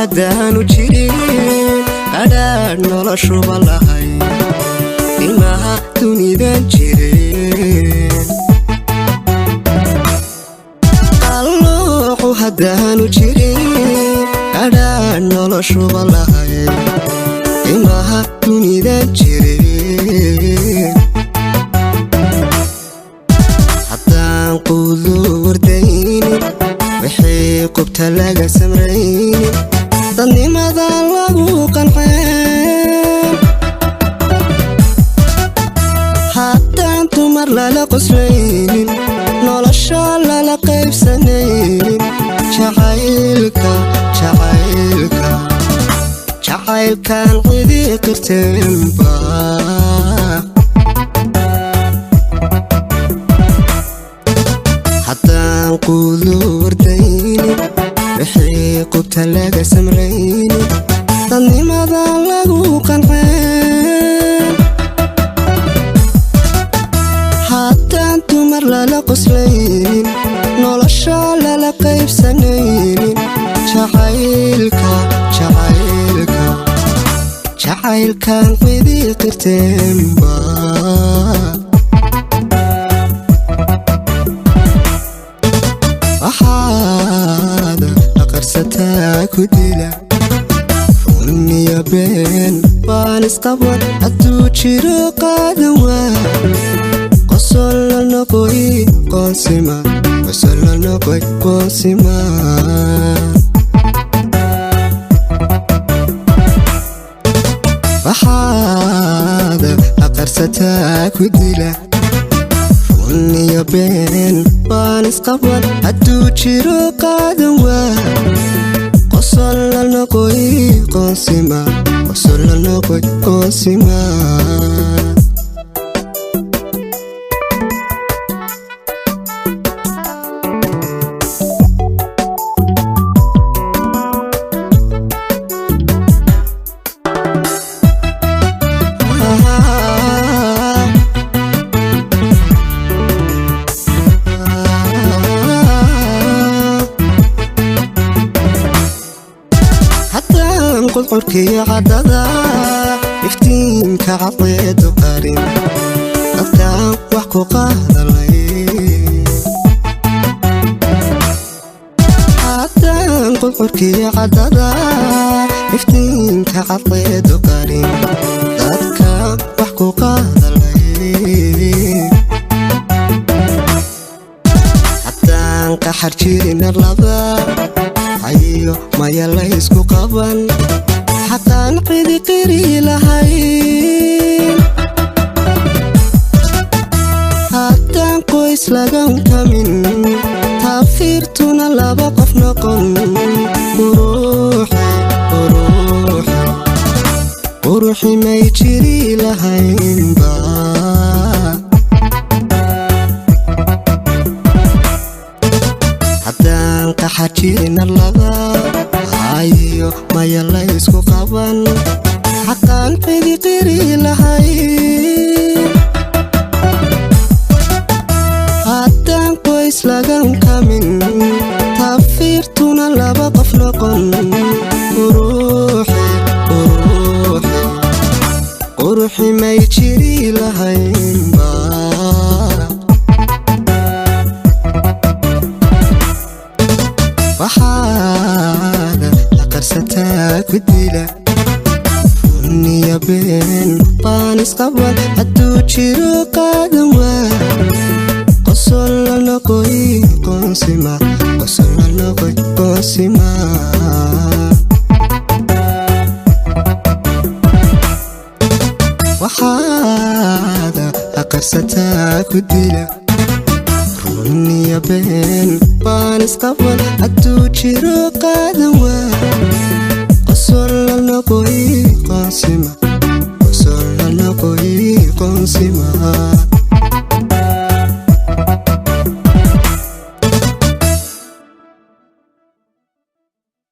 Haddaanu jirin qadhaadh noloshuba lahay, qiimaha dunidan jirin. Qaloocu haddaanu jirin qadhaadh noloshuba lahay, qiimaha dunidan jirin. Haddaan quudu wardaynin, wixii qubta laga samraynin, dadnimada lagu qanceen. Haddaan dumar lala qoslaynin, nolosha lala qaybsanaynin, jacaylka jacaylka jacaylkan cidi qirteenba. Haddaan quudu wardaynin, wixii qubta laga samraynin, dadnimada lagu qanceen. Haddaan dumar lala qoslaynin, nolosha lala qaybsanaynin, jacaylka jacaylka jacaylkan cidi qirteenba. Waxaad aqarsataa ku dila, runiyo been baan isqaban hadduu jiro qaadan waa. Qosol la noqoy qoonsima, qosol la noqoy qoonsima. Waxaad aqarsataa ku dila, runiyo been baan isqaban hadduu jiro qaadan waa. Qosol la noqoy qoonsima, qosol la noqoy qoonsima. Haddaan qudqurkiyo caddada iftiinka cadceedu qarin, dadkaan wax ku qaadalay. Haddaan qudqurkiyo caddada iftiinka cadceedu qarin, dadkaan wax ku qaadalay. Haddaan qaxar jirin arlada hayo, maya laysku qaban, xaqaan cidi qiri lahayn. Haddaan qoys lagan kamin, taafiirtuna laba qof noqon, quruxi quruxi quruxi may jiri lahaynba. Haddaan qaxar jirin arlada hayo, maya laysku qaban, xaqaan cidi qiri lahayn. Haddaan qoys lagan kamin, taafiirtuna laba qof noqon, quruxi quruxi quruxi may jiri lahaynba. Waxaad aqarsataa ku dila, runiyo been baan isqaban hadduu jiro qaadan waa. Qosol la noqoy qoonsima, qosol la noqoy qoonsima. Waxaad aqarsataa ku dila, runiyo been baan isqaban hadduu jiro qaadan waa. Qosol la noqoy qoonsima, qosol la noqoy qoonsima.